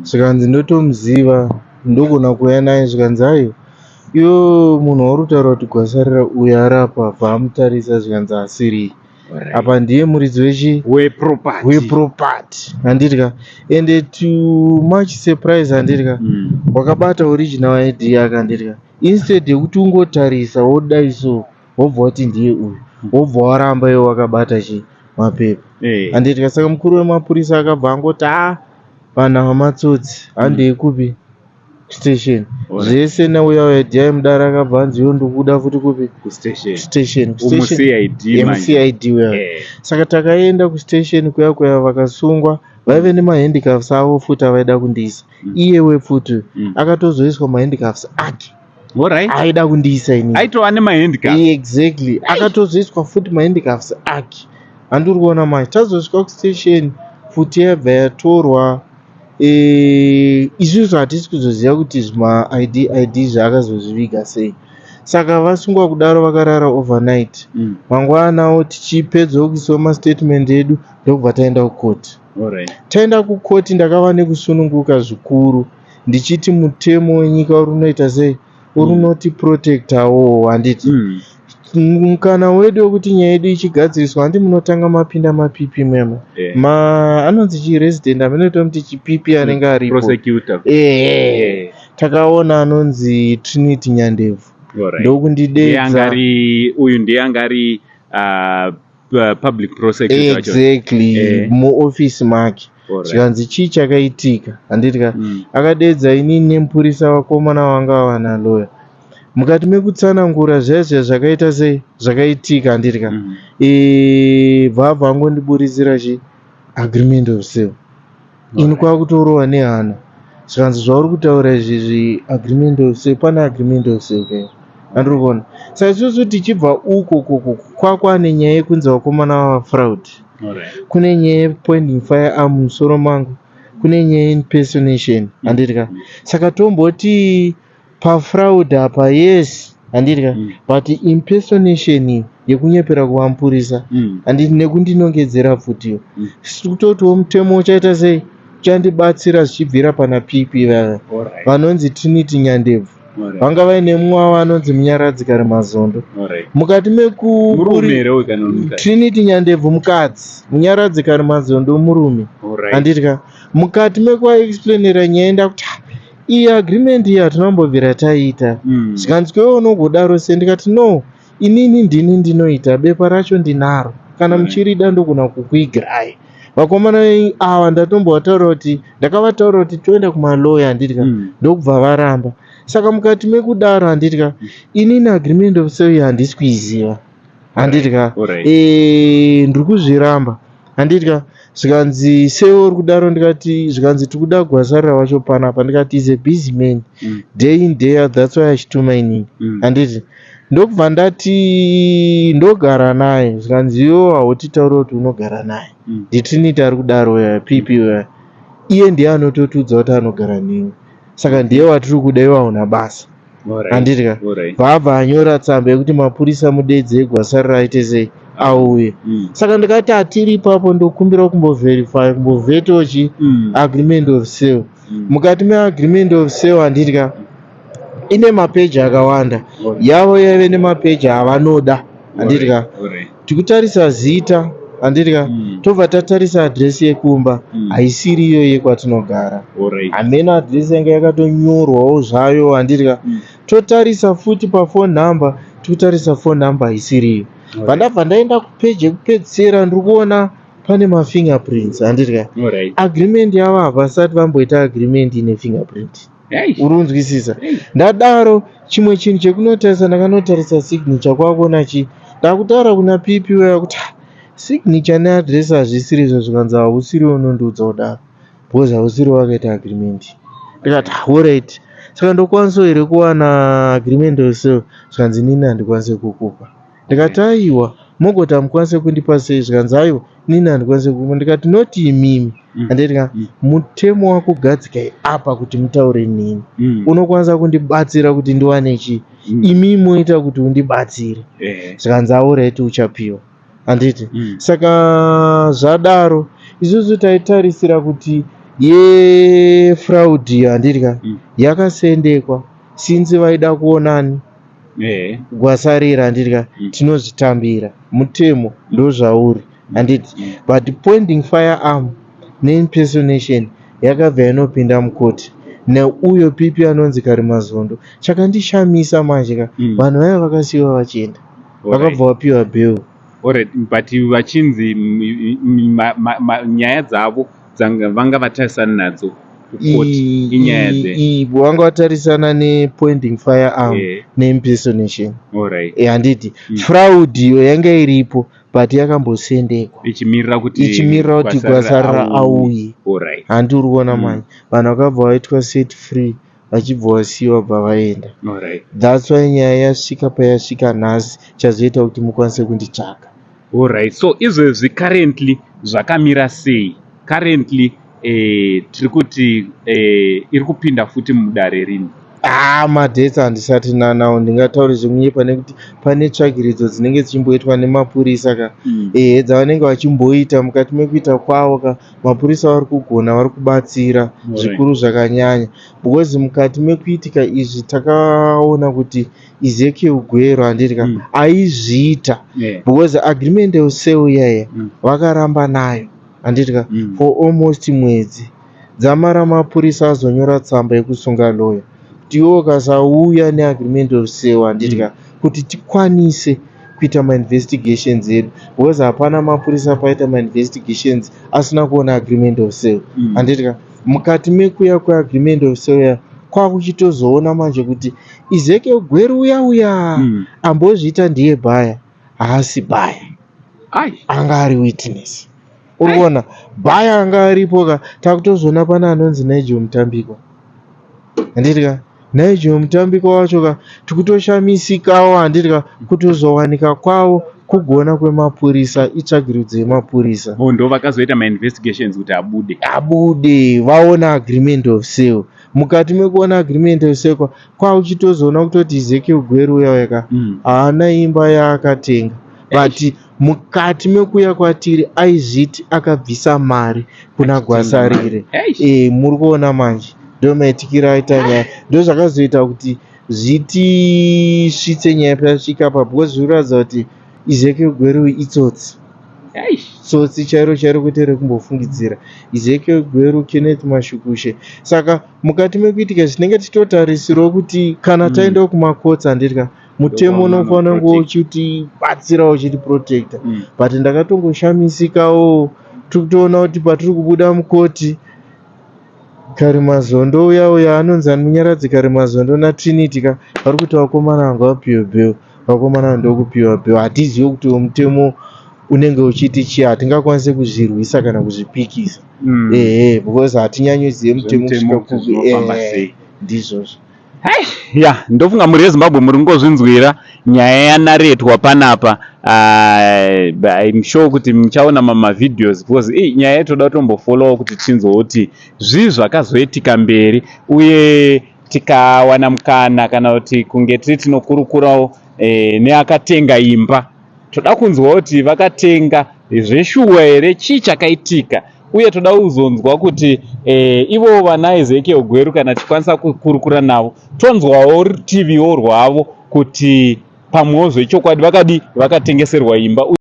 Zvikanzi ndotomuziva, ndogona kuuya naye. Zvikanzi aiwa, iwe munhu wauri kutaura kuti Gwasarira uyu ari apa. Bva amutarisa, zvikanzi asiri apa, ndiye muridzi wechi weproperty. Weproperty, handitya? Ende to much surprise, handitya, wakabata original ID yake, handitya? Instead yekuti ungotarisa wodai so, wobva wati ndiye uyu, wobva waramba iwe wakabata chi mapepa, handitya? Saka mukuru wemapurisa akabva angoti, "A, vanhu ava matsotsi, handei kupi? Station." Zvese neuya ID mudara akabva anzi, "Iwe, ndikuda futi kupi?" Kustation. Station. UmuCID manje. MuCID uya. Saka takaenda kustation kuya kuya, vakasungwa vaive nemahandcuffs avo futi avaida kundiisa. Iyewe futi akatozoiswa mahandcuffs ake aida kundiisa inini. Aitova nemahandcuffs. Exactly, akatozoiswa futi mahandcuffs ake, handiri kuona manje. Tazosvika kustation, futi yabva yatorwa. Isusu hatisi kuzoziva kuti zvima ID zvaakazozviviga sei. Saka vasungwa kudaro, vakarara overnight. Mangwanawo tichipedzawo kuiswa mastatement edu, ndokubva taenda kukoti. Taenda kukoti, ndakava nekusununguka zvikuru, ndichiti mutemo wenyika uri unoita sei, uri unotiprotectawo, handiti? Mukana wedu wekuti nyaya yedu ichigadziriswa, handi munotanga mapinda maPP memo? Ma anonzi chiresident, amenotomuti chiPP anenge aripo. Prosecutor. Takaona anonzi Trinity Nyandebvu. Ndokundidedza. Angari uyu ndiye angari public prosecutor wacho. Exactly. Muofisi make. Zvikanzi, "Chii chakaitika?" Handiti? Akadedza inini nemupurisa, vakomana vanga vana lawyer. Mukati mekutsanangura zviya zviya zvakaita sei, zvakaitika, handiti? Bva angondiburitsira chi agreement of sale. Ini kwakutorohwa nehana. Zvikanzi, "Zvauri kutaura izvizvi, agreement of sale, pane agreement of sale kai?" Handiri kuona. Saka isusu tichibva uko koko kwakwane nyaya yekunzi vakomana vava fraud. Kune nyaya yepointing firearm mumusoro mangu, kune nyaya yeimpersonation, handiti? Saka tomboti pafraud apa, yes, handiti? But impersonation yekunyepera kuva mupurisa, handiti, nekundinongedzera pfutiyo, kutotiwo mutemo uchaita sei, uchandibatsira zvichibvira pana PP vaya vanonzi Trinity Nyandebvu. Vanga vaine mumwe wavo anonzi Munyaradzi Karimazondo. Mukati meku Murume here uyu kana mukadzi? Trinity Nyandebvu mukadzi, Munyaradzi Karimazondo murume. Handiti? Mukati mekuvaexplainera nyaya, ndakuti, "Ah, iyi agreement iyi hatina kumbobvira taiita." Zvikanzi, "Kwewe unogodaro sei?" Ndikati, "No, inini ndini ndinoita, bepa racho ndinaro, kana muchirida ndogona kukuigirai." Vakomana ava ndatombovataurira kuti, ndakavataurira kuti toenda kumaloya, handiti? Ndokubva varamba. Saka mukati mekudaro, handiti, inini agreement of sale iyi handisi kuiziva, handiti? Ndiri kuzviramba, handiti? Zvikanzi, "Sei uri kudaro?" Ndikati, zvikanzi, "Tikuda Gwasarira wacho panapa." Ndikati, "Is a busy man, day in day out, that's why achituma inini," handiti? Ndokubva ndati ndogara naye. Zvikanzi, "Iwo hautitauri kuti unogara naye." NdiTrinity ari kudaro uya, PP uya, iye ndiye anototudza kuti anogara newe, saka ndiye watiri kuda, iwe hauna basa, handiti? Bvabva anyora tsamba yekuti mapurisa mudedze Gwasarira aite sei, auye. Saka ndikati hatiri ipapo, ndokumbira kumbovherify, kumbovhetawo chi agreement of sale. Mukati meagreement of sale, handiti, ine mapeji akawanda. Yavo yaive nemapeji avanoda, handiti? Tikutarisa zita, handiti? Tobva tatarisa adhiresi yekumba. Haisiri iyo yekwatinogara. Hameno adhiresi yanga yakatonyorwawo zvayo, handiti? Totarisa futi pafone number, tikutarisa phone number, haisiriyo. Pandabva ndaenda kupeji yekupedzisira, ndiri kuona pane mafingerprints, handiti? Agreement yavo havasati vamboita agreement ine fingerprint. Uri kunzwisisa? Ndadaro, chimwe chinhu chekunotarisa, ndakanotarisa signature, kwakuona chi, ndakutaura kuna PP uya kuti, "Ah, signature neadhiresi hazvisiri izvo." Zvikanzi, "Hausiri unondiudza kudaro because hausiri wakaita agreement." Ndikati, "Alright, saka ndokwanisawo here kuwana agreement of sale?" Zvikanzi, "Inini handikwanisi kukupa." Ndikati, "Aiwa, mogoti hamukwanisi kundipa sei?" Zvikanzi, "Aiwa, inini handikwanisi kukupa." Ndikati, "Noti imimi," handiti? "Mutemo wakugadzikai apa kuti mutaure nini, unokwanisa kundibatsira kuti ndiwane chi, imi moita kuti undibatsire." Zvikanzi, "Alright, uchapiwa," handiti? Saka zvadaro, isusu taitarisira kuti Yefraud, handitya, yakasendekwa since vaida kuonani Gwasarira, handitya. Tinozvitambira, mutemo ndozvauri, handiti? But pointing firearm neimpersonation yakabva yanopinda mukoti neuyo PP anonzi Karimazondo. Chakandishamisa manje ka, vanhu vaya vakasiyiwa vachienda, vakabva vapiwa bail. Alright, but vachinzi nyaya dzavo vanga vatarisana nadzo kukoti inyaya dze Vanga vatarisana nepointing firearm neimpersonation. Handiti? Fraud iyo yanga iripo, but yakambosendekwa ichimirira kuti ichimirira kuti Gwasarira auye. Handi uri kuona? Manje vanhu vakabva vaitwa set free, vachibva vasiyiwa, bva vaenda. That's why nyaya yasvika payasvika nhasi, chazoita kuti mukwanise kunditsvaga. Alright, so izvezvi currently zvakamira sei? Currently tiri kuti iri kupinda futi mudare rini? Haa, madates handisati nanawo, ndingatauri zvekunyepa nekuti pane tsvagiridzo dzinenge dzichimboitwa nemapurisa ka, ehe, dzavanenge vachimboita. Mukati mekuita kwavo ka, mapurisa vari kugona, vari kubatsira zvikuru zvakanyanya, because mukati mekuitika izvi takaona kuti Ezekiel Gwero, handiti ka, aizviita because agreement of sale iyaya vakaramba nayo, handiti ka, for almost mwedzi dzamara mapurisa azonyora tsamba yekusunga lawyer kuti iwe ukasauya neagreement of sale, handiti ka, kuti tikwanise kuita mainvestigations edu, because hapana mapurisa paita mainvestigations asina kuona agreement of sale, handiti ka. Mukati mekuya kweagreement of sale ya, kwakuchitozoona manje kuti Ezekiel Gweru uya uya ambozviita ndiye buyer, haasi buyer. Ai. Anga ari witness, uri kuona? Buyer anga aripo ka, takutozoona pane anonzi Nigel Mutambikwa, handiti ka. Nigel Mutambikwa wacho ka, tikutoshamisikawo, handiti ka, kutozowanika kwavo kugona kwemapurisa, itsvagiridzo yemapurisa. Oh, ndo vakazoita mainvestigations kuti abude. Abude vaona agreement of sale. Mukati mekuona agreement of sale kwakuchitozoona kutoti Ezekiel Gweru uya uya ka, haana imba yaakatenga, but mukati mekuya kwatiri aizviti akabvisa mari kuna Achitenga Gwasarire. Eish. Muri kuona manje ndo maitikiro aita nyaya, ndo zvakazoita kuti zvitisvitse nyaya payasvika pa, because zviri kuratidza kuti Ezekiel Gweru itsotsi. Eish. Tsotsi chairo chairo, kwete rekumbofungidzira. Ezekiel Gweru, Kenneth Mashukushe. Saka mukati mekuitika zvinenge tichitotarisirawo kuti kana taendawo kumakotsi, handiti, mutemo unofanira kunge uchitibatsirawo, uchitiprotecta. But ndakatongoshamisikawo tiri kutoona kuti patiri kubuda mukoti, Karimazondo uya uya anonzi ani, Munyaradzi Karimazondo naTrinity ka, vari kuti vakomana vanga vapiwe bail, vakomana ndokupiwa bail. Hatizivi kuti mutemo unenge uchiti chii, hatingakwanisi kuzvirwisa kana kuzvipikisa. Ehe, because hatinyanyozive mutemo Zvemutemo kusvika kuti zvinofamba sei. Ndizvozvo. Ya, ndofunga mhuri yeZimbabwe muri kungozvinzwira nyaya yanaretwa panapa. I'm sure kuti muchaona mamavideos, because nyaya yatoda kutombofollowa kuti tinzwe kuti zvii zvakazoitika mberi, uye tikawana mukana kana kuti kunge tiri tinokurukurawo neakatenga imba, toda kunzwa kuti vakatenga zveshuwa here, chii chakaitika, uye toda kuzonzwa kuti ivo vana Ezekiel Gweru, kana tichikwanisa kukurukura navo, tonzwawo rutiviwo rwavo kuti pamwewo zvechokwadi vakadi vakatengeserwa imba.